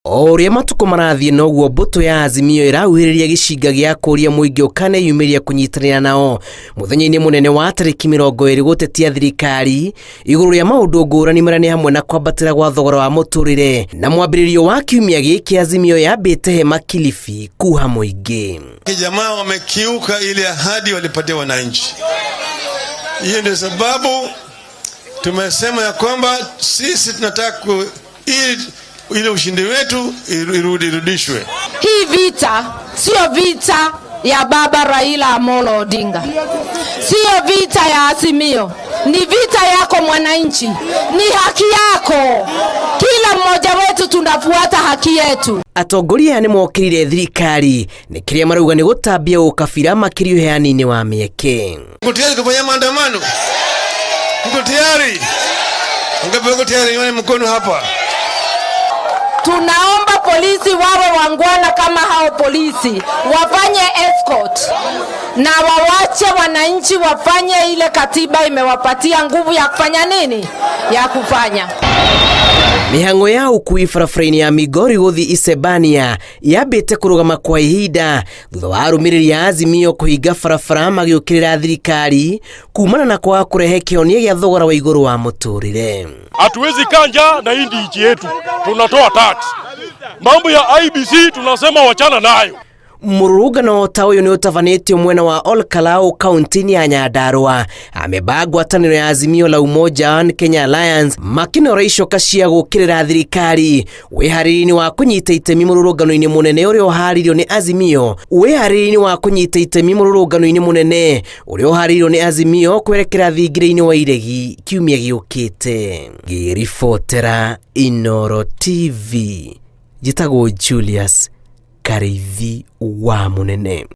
O ũrĩa matukũ marathiĩ noguo mbũtũ ya Azimio ĩrahuhĩrĩria gĩcinga gĩa kũria mũingĩ ũkaneyumĩria kũnyitanĩra nao mũthenya-inĩ mũnene wa tarĩki 20 gũtetia thirikari igũrũ rĩa maũndũ ngũrani marĩa nĩ hamwe na kwambatĩra gwa thogora wa mũtũrĩre na mwambĩrĩrio wa kiumia gĩkĩ Azimio yambĩte hema Kilifi kuha mũingĩ. Jamaa wamekiuka ile ahadi walipatia wananchi. Hiyo ndio sababu tumesema ya kwamba sisi tunataka ili ushindi wetu irudishwe. Hii vita sio vita ya baba Raila Amolo Odinga, sio vita ya Azimio, ni vita yako mwananchi, ni haki yako. Kila mmoja wetu tunafuata haki yetu. Atongoria aya nĩmokĩrire thirikari nĩ kĩrĩa marauga nĩ gũtambia ũkabira makĩria ũheani-inĩ wa mĩeke. Mko tayari kufanya maandamano? Mko tayari? Ngapi wako tayari? Nione mkono hapa. Tunaomba polisi wawe wangwana kama hao polisi, wafanye escort na wawache wananchi wafanye ile katiba imewapatia nguvu ya kufanya nini, ya kufanya. Mĩhang'o ya ũkui barabara-inĩ ya Migori gũthiĩ Isebania yambĩte kũrũgama kwa ihinda thutha wa arũmĩrĩri a Azimio kũhinga barabara magĩũkĩrĩra thirikari kumana na kwaga kũrehe kĩhonia gĩa thogora wa igũrũ wa mũtũrĩre. Hatuwezi kanja na hii nchi yetu, tunatoa tax. Mambo ya IEBC tunasema wachana nayo. Mũrũrũngano ta ũyũ nĩ ũtabanĩtio mwena wa Olkalau kaunti-inĩ ya Nyandarua. Amemba ngwatanĩro ya Azimio la Umoja One Kenya Alliance makĩnora icoka cia gũũkĩrĩra thirikari wĩharĩria-inĩ wa kũnyita itemi mũrũrũngano-inĩ mũnene ũrĩa ũharĩirio nĩ Azimio wĩharĩria-inĩ wa kũnyita itemi mũrũrũngano-inĩ mũnene ũrĩa ũharĩirio nĩ Azimio kwerekera thingira-inĩ wa Iregi kiumia gĩũkĩte. Ngĩribotera Inooro TV, njĩtagwo Julius Karĩithi wa Mũnene.